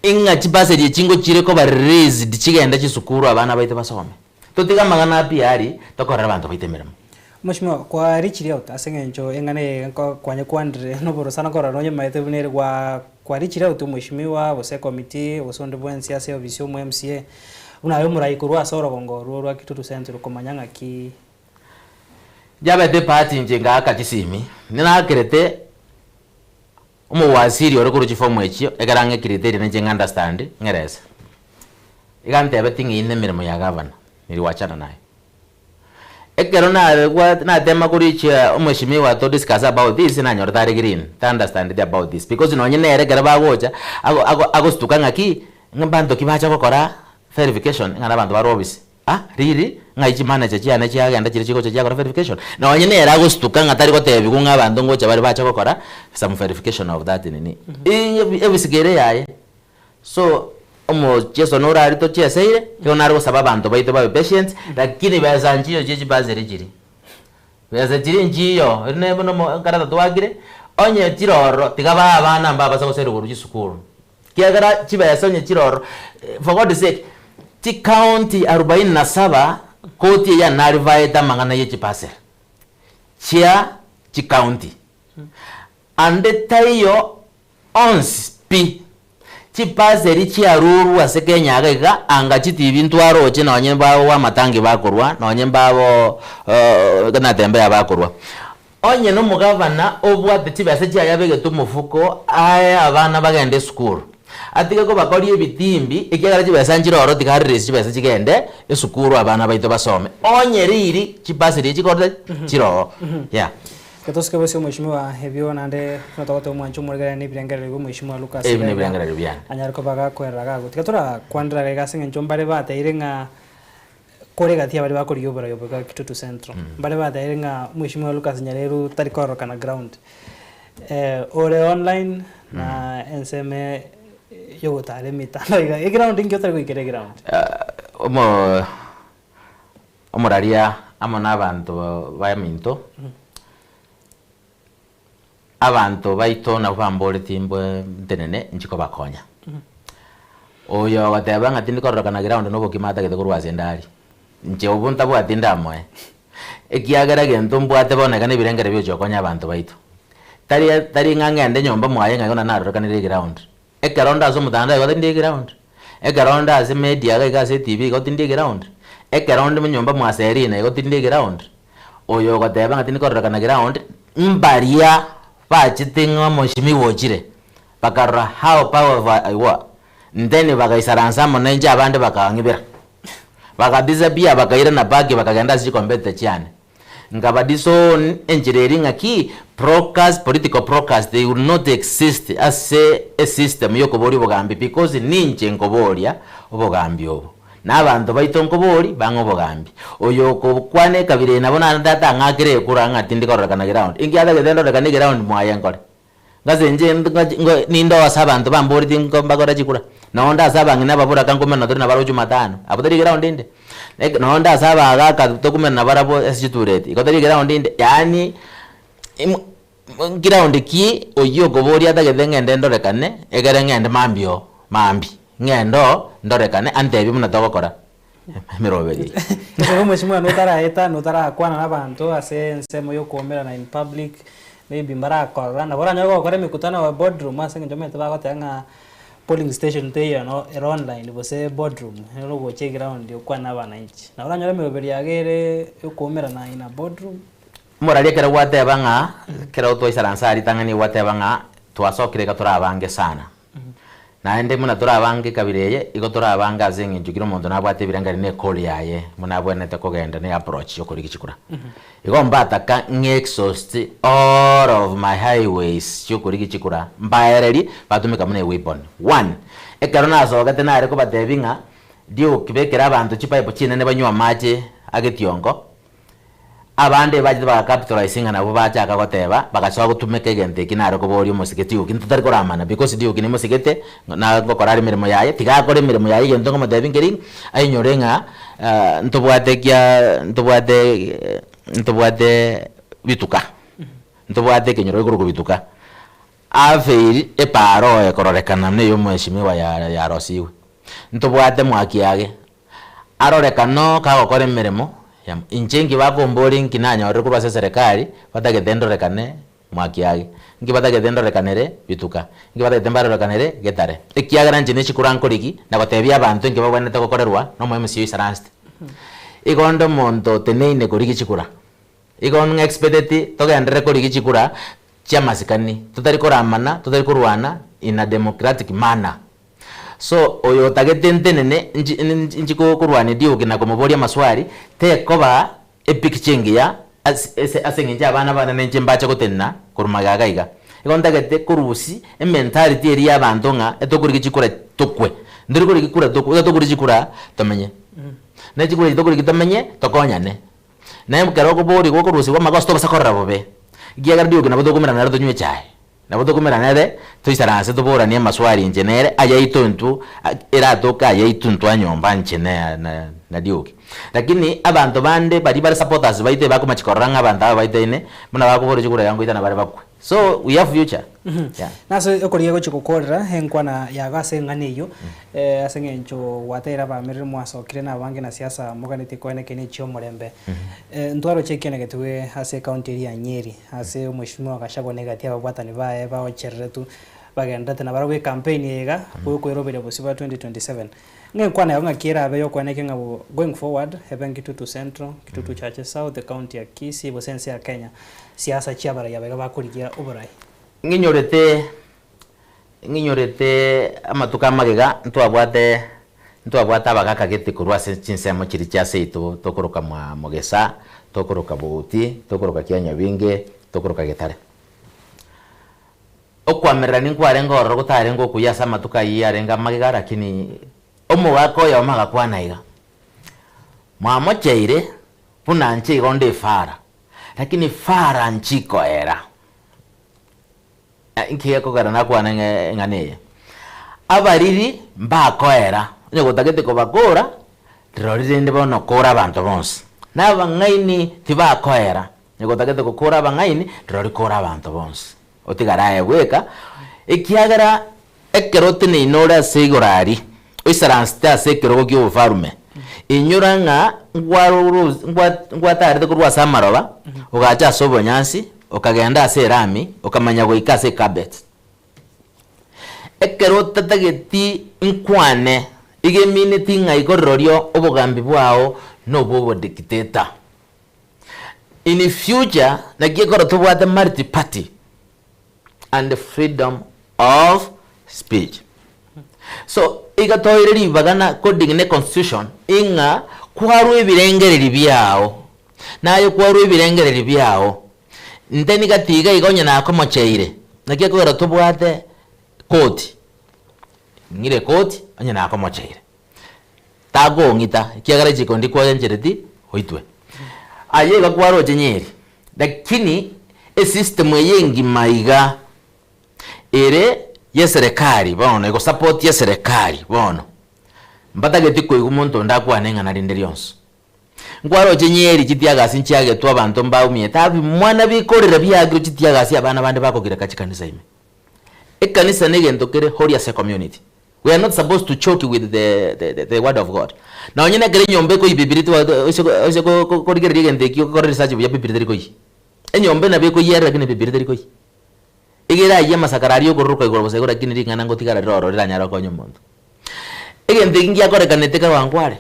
ing'a chibasari echi ngochire koba released chigende chisukuru abana baito basome? Totige amang'ana a PR tokorere abanto baito emeremo. Mweshimiwa, kwa reachire out ase eng'encho eng'ana eye nko kwanyekwanire noborosana korora nonye omanyete buna ere gwa kwa reachire out omweshimiwa gose ecommittee gose onde bwensi ase ofisi ya omo MCA buna aye omorai korwa ase orogongo orwo rwa Kitutu Central komanya ng'aki Yabete ebahati inche ngaaka chisimi, ninakerete omowasiri ore korwa chifomu echio, ekero ang'ekirete erio ninche ng'a understand, ng'erese. Iga antebetie ng'a eyio nemeremo ya gavana, niliwachana naye. Ekero nare gwa natema ko reach omweshimiwa to discuss about this nanyorete are green, ta understandeti about this because nonye nere ekero bagocha ago ago agostuka ng'aki, ng'a mbanto ki bacha gokora verification ng'a na abanto bare ofisi. Ah really? Ng'ai chimanager chiane chiagenda chiria chigocha chiakora verification? Nonye nere agostuka ng'a tari gotebiwa ng'a abanto ngocha bare bache gokora some verification of that nini. Ebisige ere yaye. So, omocheso noro aria tocheseire, igo nare gosaba abanto baito babe patient, lakini besa nchiyo chie chibasari chiria. Besa chiria nchiyo, eri ne buna omo ekarata twakire, onye chire ororo tiga bae abana mbabasa goserigwa korwa chisukuru. Ekiagera chibesa onye chire ororo, for God sake, chicounty arubaini na saba, koti eyio yanarifaete amang'ana ye chibasari chia chicounty. Ande taiyo onsi pi, chipaseri chiarurwe ase Kenya iga iga, anga chitibi ntwaroche nonye mbabo amatangi bakorwa, nonye mbabo Natembeya bakorwa. Onye nomogavana obwate chibesa chiaye abegete omofuko ae abana bagende esukuru, atige kobakoria ebitimbi ekiagera chibesa nchire ororo tiga areresi chibesa chigende esukuru abana baito basome. Onye riri chipaseri echi chikorete chire oo, yeah. Getosike bosio omweshimiwa ebio naende buna togoteba omwancho omorigereri na ebirengererio bia omweshimiwa Lucas Ebi iga iga nebirengererio biane. anyare koba gakoerera gago. Tiga torakwanera iga iga ase eng'encho mbare bateire ng'a kore egati ya baria bakorigia oborai obo iga Kitutu Central. Mbare bateire ng'a omweshimiwa Lucas Nyareru tari kororokana ground. Ore online na ensemo yogotara emitandao iga eground inki otari goikera eground? Omo Omoraria amo nabanto baminto, abanto baito nabwo bamboretie mbwe ntenene inche kobakonya. Oyo ogoteba ng'a tindi kororekana ground na obokima atagete korwa ase inde aria, inche obwo ntabwati ndamoe, ekiagera egento mbwate bono iga na ebirengererio biochia gokonya abanto baito. Tari tari ng'a ng'ende nyomba mwaye ng'a igo naende narorekanire eground. Ekero onde ase omotandao igo tindi eground, ekero onde ase media iga iga ase etv igo tindi eground, ekero onde nyomba mwa Serina igo tindi eground, oyo ogoteba ng'a tindi kororekana ground, mbaria bachete ng'a omoshimiwa ochire, bakarora how powerful I was, then bagaisaransa amo nainche abande bakang'ibera, baga disappear bakairana back bakagenda ase chicompetitor chiane. Nkaba disown enchera eria ng'aki brokers, political brokers they will not exist ase esystem yokoboria obogambi because ninche nkoboria obogambi obo. Na abanto baito nkobori bang'e obogambi. Oyo okokwana ekabira eye nabo naende atang'akere ekura ng'a tindi kororekana ground. Inki atagete ndorekane eground mwaye nkore? Ngase inche ninde oo ase abanto bamboretie mbakore chikura? Nonde ase abang'ina ababoraka nkomena tore nabarabwo Jumatano, abwo tari eground inde? Nonde ase abagaka tokomena nabarabwo ase chitureti, igo tari eground inde? Yaani ground ki oyio okoboria atagete ng'ende ndorekane, egere ng'ende mambia oo, mambia, ng'ende oo ndorekane antebie buna togokora emeroberi eye. Ekero omweshimiwa notaraeta notarakwana na abanto ase ensemo ya okoumerana in public, maybe mbarakorora, nabo oranyore gokora emekutano ya boardroom ase eng'encho omanyete bagoteba ng'a polling station teiyo eno ere online gose boardroom ere ogocha eground okwane na abananchi. Nabo oranyore emeroberi yago ere ya okoumerana in a boardroom. Omorari ekero gwateba ng'a ekero twaisaransa aria ritang'ani gwateba ng'a twasokire iga tore abange sana. Naende buna torabange ekabira eye, igo torabange ase eng'encho kera omonto nabwate ebirengererio na ecall yaye buna abwenerete kogenda na eapproach yokorigia chikura. Igo mbataka ng'e exhaust all of my highways chiokorigia chikura, mbaererie batumeka buna eweapon. One, ekero nasogete nare kobatebia ng'a Duke bekera abanto chipipe chinene banywe amache agetiongo, Abande bachete baga capitalize ng'a nabwo bachaka goteba, bagasoa gotumeka egento eki nare koboria omosike Dioki ntotari koramana because Dioki nimosigete na ngokora are emeremo yaye, tiga akore emeremo yaye egento ngomotebia nkeri ng'a ainyore ng'a ntobwate kia ntobwate ntobwate bituka, ntobwate ekenyoro gekorokwa bituka. Afail epaaro ekororekana buna ey'omweshimiwa ya yarosiwe. Ntobwate mwaki age. Arorekano kagokora emeremo yamo. Inche inki bakomboria inki nanyorire korwa ase eserekari batagete ndorekane mwakiage, inki batagete ndorekanere bituka, inki batagete mbarorekanere getare. Ekiagera inche nechikura nkorigi na gotebia abanto inki babwenerete gokorerwa na omo MCA oisaransete. Igo onde omonto oteneine korigia chikura, igo ng'expecteti togenderere korigia chikura chi'amasikani, totari koramana, totari korwana in a democratic manner. So oyo otagete ntenene nchi nchi korwania Dioki na komoboria amaswali, tekoba. Epikicha engiya ase ase ase eng'encho abana bane na inche mbache gotenena korwa magega iga iga. Igo ntagete korusia ementality eria ya abanto ng'a etokorigia chikura tokwe. Ntori korigia kura tokwe, iga tokorigia chikura tomenye. Ne chikura echi tokorigia tomenye, tokonyane. Na ekero okoborigwa okorusigwa amagoso tobasa korora bobe, ekiagera riogi nabo tokomerana nere tonywe echae. Nabo tokomerana nere, toisaranse toboranie amaswali inche nere, ayaito intwo, eratoke ayaito intwo anyomba inche na na riogi. Lakini abanto bande baria bare supporters baito ebakomachi korora ng'a abanto aba baitaine, buna bakoborwa chikura iga ngoitana bare bakwe. So we have future, yeah. Nase okorigia gochia gokorera enkwana yago ase eng'ana eyio, ase eng'encho gwateire abamereri mwasokire na abange na siasa moganetie koenekenia echi'omorembe. Ntwaroche ekianegetigwe ase ecounty eria ya Nyeri. Ase omweshimiwa Gachagua na egati y'ababwatani baye baochereretwe bagendererete nabarabwo ecampaign eye iga bw'okoeroberia bosio bwa 2027. Ng'a enkwana yabo ng'aki erabe y'okoenekia ng'a going forward ebe Kitutu Central, Kitutu Chache South, ecounty ya Kisii gose ense ya Kenya, siasa chi'abarai aba iga bakorigia oborai. Ng'inyorete ng'inyorete amatuko amagega ntwabwate ntwabwate abagaka gete korwa ase chinsemo chiria chia seito tokoroka mwa Mogesa, tokoroka Bouti, tokoroka Kianyabinge, tokoroka Getare. Okoamererania nkwarenge ororo gotarenge okuya ase amatuko ayio yarenge amagega lakini omogaka oyomo agakwana iga, Mwamocheire buna nche igo nde efara, lakini efara nchikoera. Inki gekogera nakwane ng'a eng'ana eye? Abariri mbakoera, onye gotagete kobakora, rirorio rende bono kora abanto bonsi. Na abang'aini tibakoera, onye gotagete gokora abang'aini, rirorio kora abanto bonsi. Otigare aye bweka, ekiagera ekero oteneine ore ase igoro aria, oisaransete ase ekerogo ki'obofalume, inyora ng'a ngwaroro ngwa ngwatarete korwa ase amaroba, ogacha ase obonyansi, okagenda ase erami, okamanya goika ase ekabet. Ekero otatageti nkwane, iga emineti ng'a igo rirorio obogambi bwao nobw'obodictator. In future, naki ekero tobwate multi party and freedom of speech. So, iga toire ribaga na according ne constitution ing'a kwarwa ebirengererio biao, naye kwarwa ebirengererio biao, inte niga tiga iga onye nakomocheire, naki ekogera tobwate koti, ng'ire koti onye nakomocheire. Takong'ita, ekiagera richiko ndikwanchereti oitwe. Aye iga kwaroche nyeri, lakini esystem eye engima iga ere yeserekari bono, egosupport eserekari bono, mbatageti koigwa monto onde akwane ing'ana rinde rionsi. Nkwaroche nyeri chitiagasi nchiagetwe abanto mbaumiete abimwana bikorera biagirwe chitiagasi abana bande bakogireka chikanisa ime. Ekanisa negento kere holy ase ecommunity. We are not supposed to choke with the, the, the, the word of God. Nonye nekero enyomba ekoyia bibiri ose ose korigereria egento ekio okore research buya bibiri teri koyia. Enyomba nabo ekoyia ere lakini bibiri teri koyia. Iga erayie amasakara aria okororoka igoro bosa igo lakini ring'ana ngotigara rire ororo riranyare gokonya omonto. Egento eki ngiakorekanete Kawangware,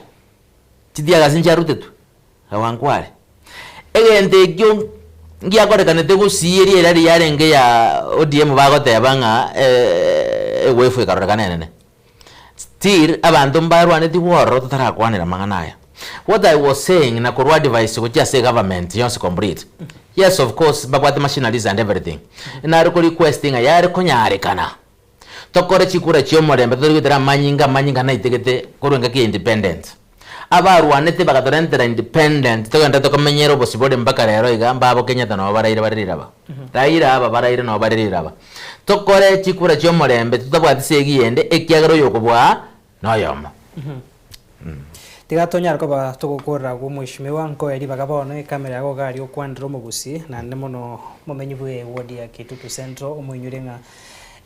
chitiagasi nchiarutetwe Kawangware. Egento ekio ngiakorekanete gusii eria erari yarenge ya ODM bagoteba ng'a ewefu ekarorekana enene. Still abanto mbarwanetigwe ororo totarakwanera amang'ana aya. What I was saying na korwa advice gochia ase egovernment yonsi complete, yes of course mbabwate machineries and everything, nare ko request ng'a yare konyarekana tokore chikura chiomorembe totari goitera amanyinga amanyinga naitegete korwa engaki ya independence. Abarwanete bagatorentera independent togenderete komenyera obosibore mpaka rero iga mbabo Kenyatta nabo baraire bare riraba. Raila aba baraire nabo bare riraba. Tokore chikura chiomorembe totabwati segi ende ekiagera oyokobua noyomo. Tiga tonyare koba togokorera agwo mweshimiwa nkoe ribaga bono ekamera yago iga aria okwanere omogusii naende mono momenyi bwe eward ya Kitutu Central omoinyore ng'a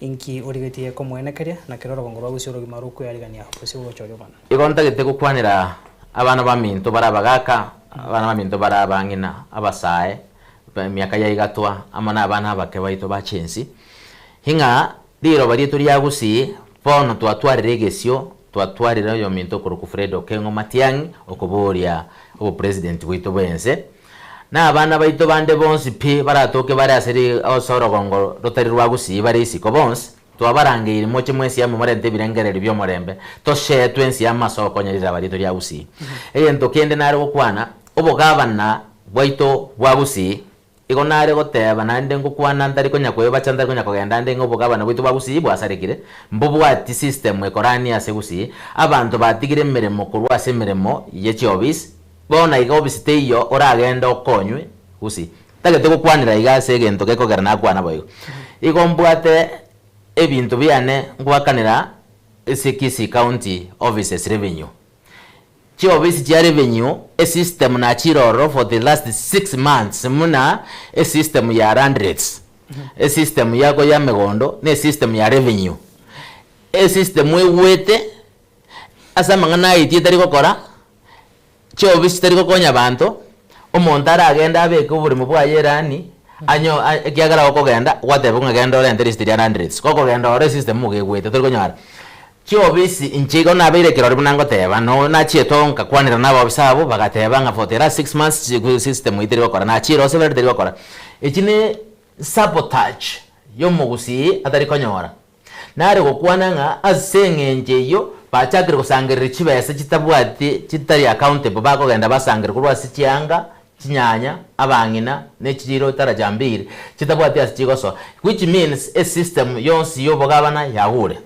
inki origetie komoenekeria na kera orogongo rwa gusii orogima rokwearigania bosio bogocha oria bono. Igo ntagete gokwanera abana baminto bare abagaaka, abana baminto bare abang'ina, abasae, emiaka ya igatwa, amo nabana abake baito ba chensi, ng'a riroba riaito ria Gusii bono twatwarire egesio, twatwarire oyominto okorokwa Fred Okengo Matiang'i okoboria obopresident bwaito bwense, na abana baito bande bonsi pi baratoke bare ase ri ase orogongo rotari rwa Gusii bare isiko bonsi, Twabarangeire moche mwensi amo morente ebirengererio bi'omorembe, toshare twensi amo ase ogokonya riraba riaito ria Gusii. Egento kende nare gokwana, obogavana. bwaito bwa Gusii, igo nare goteba naende ngokwana ntari konya koebacha ntari konya kogenda ande ng'a obogabana bwaito bwa Gusii bwasarekire, mbobwati system ekorania ase Gusii, abanto batigire emeremo korwa ase emeremo ye chiofisi, bono iga ofisi teiyo oragende okonywe Gusii. Ntagete gokwanera iga ase egento gekogera nakwana boigo. Igo mbwate ebinto biane ngwakanera ase Kisii County Offices Revenue. Chiofisi chia revenue, esystem nachire ororo for the last 6 months muna esystem ya land rates, esystem yako ya emegondo, na esystem ya revenue. Esystem egwete ase amang'ana aetie etari gokora, chiofisi chitari gokonya abanto, omonto aragende abeke oboremo bwaye erani, anyo ekiagera gokogenda gwateba ng'a genda orente risiti ria land rates, gokogenda oro esystem iga egwete tori konyora. Chiofisi inche igo nabeire kirori buna ngoteba, no nachiete oo nkakwanera na abaofisa abwo bagateba ng'a for the last 6 months system eywo teri gokora, nachire ase bare teri gokora. Echi ne sabotage ya omogusii atari konyora. Nare gokwana ng'a ase eng'encho eyio bachakire gosangereria chibesa chitabwati chitari accountable bakogenda basangereria korwa ase chianga, chinyanya, abang'ina, ne chichiro taraja mbiri chitabwati ase chigosoa which means esystem yonsi ya obogabana yagure.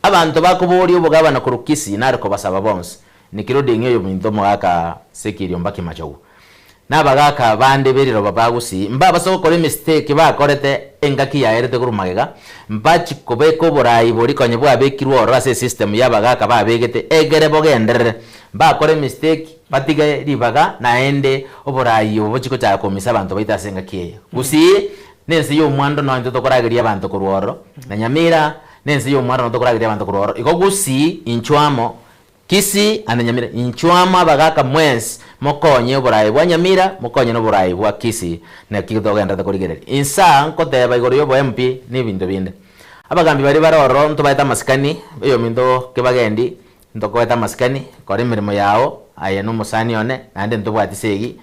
Abanto bakoboria obogabana korwa Kisii nare kobasaba bonsi including oyominto omogaka Sekirio Mbaki Machogu na abagaka bande b'eriroba ba Gusii mbabase gokora emistake bakorete engaki yaerete korwa magega mbachi kobeka oborai boria konya bwabekirwe ororo ase esystem ya abagaka babegete egere bogenderere mbakore emistake batige ribaga naende oborai obo bochie gochaka komisa abanto baito ase engaki eye. Gusii nense ya omwando nonya intwe tokorageria abanto korwa ororo na Nyamira nense ya omwando nonya tokorageria abanto korwa ororo. Igo Gusii inchuo amo Kisii and Nyamira, inchuo amo abagaka mwensi mokonye oboraai bwa Nyamira, mokonye na oboraai bwa Kisii, naki togenderete korigereria. Insaa nkoteba igoro ya obo MP na ebinto binde. Abagambi baria bare ororo ntobaete amasikani, oyominto Kibagendi, ntokoete amasikani, kora emeremo yao, aye na omosani one, naende ntobwati segi.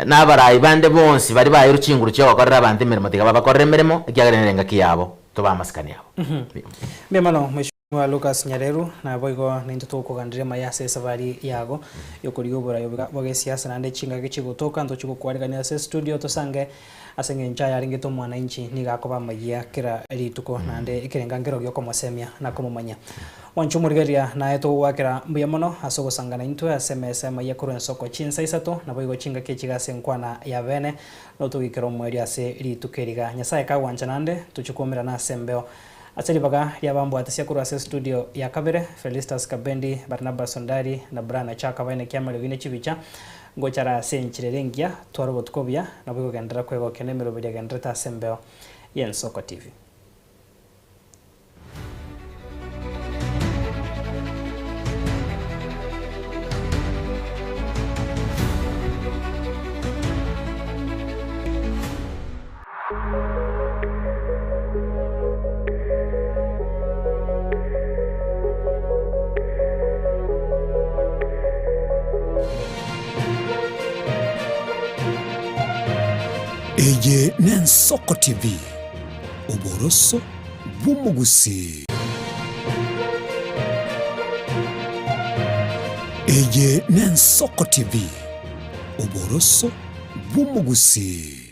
Na abarai bande bonsi baria baeirwe chinguru chia ogokorera abanto emeremo tiga babakorere emeremo, ekiagera nere engaki yabo, tobae amasikani abo. Mbuya mono Mheshimiwa Lucas Nyareru, naboigo naintwe togokoganderia amaya ase esafari yago yokorigia oborai bwa gesiasa naende chingaki chigotoka ntochi gokwarigania ase estudio tosange ase eng'encho aye arengete omwananchi nigo akoba amayia kera rituko naende ekerenga nkero giokomosemia na komomanya. Mwanche omorigereria naye togogoakera mbuya mono ase ogosangana intwe ase emesa y'amayia korwa ensoko chinsa isato naboigo chingaki echiga ase enkwana ya bene notogikera omoerio ase rituko eriga. Nyasaye kagwancha naende tochie kwomerana ase embeo Ase ribaga ri'abambwatisia korwa ase estudio ya kabere, Felistus Kabendi, Barnabas Ondari, na Brian Achaka baenekia amariogi ne chibicha, ngochara ase enchera ere engiya, tware obotuko obuya, nabo igogenderera kwegokia nemeroberi egendererete ase embeo y'Ensoko TV. Eye n'Ensoko TV, oboroso bw'omogusii. Eye n'Ensoko TV, oboroso bw'omogusii.